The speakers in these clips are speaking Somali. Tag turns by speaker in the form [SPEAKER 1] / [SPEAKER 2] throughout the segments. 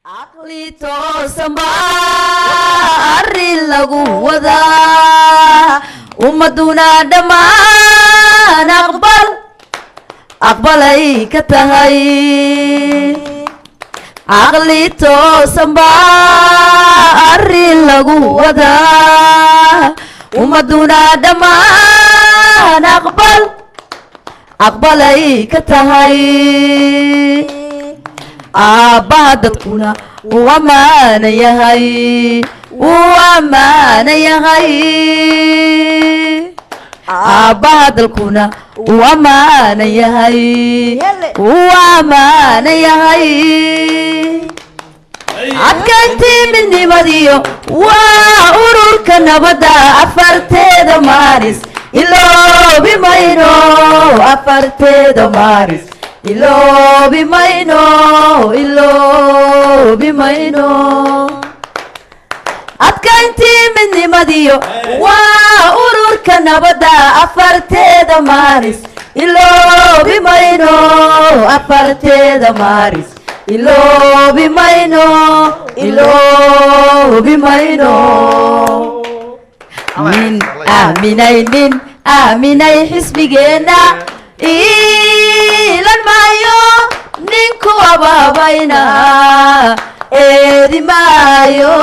[SPEAKER 1] Caqli toosan baa arrin lagu wadaa, ummaduna dhammaan aqbal aqbalay ka tahay. Caqli toosan baa arrin lagu wadaa, ummaduna dhammaan aqbal aqbalay ka tahay. Aabbaha dadkuna wuu ammaana yahay, wuu ammaana yahay. Aabbaha dalkuna wuu ammaana yahay, wuu ammaana yahay. Adkayntii midnimadiyo waa ururka nabadda, 4-teeda Maaris iloobi mayno, 4-teeda Maaris iloobi mayno, iloobi mayno. Adkayntii midnimadiyo waa ururka nabadda, 4-teeda Maaris iloobi mayno, 4-teeda Maaris iloobi mayno, iloobi mayno. Nin aaminay, nin aaminay xisbigeenna iilan maayo, ninku abaabayna eedi maayo.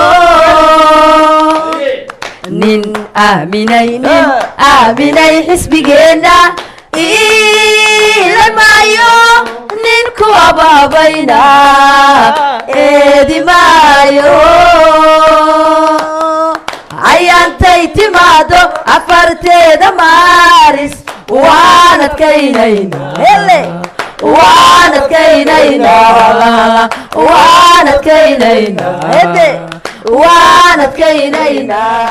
[SPEAKER 1] Nin aaminay, nin aaminay xisbigeenna iilan maayo, ninku abaabayna eedi maayo. Ayaantay timaado 4-teeda Maaris waan adkaynaynaa, waan adkaynaynaa, waan adkaynaynaa, waan adkaynaynaa.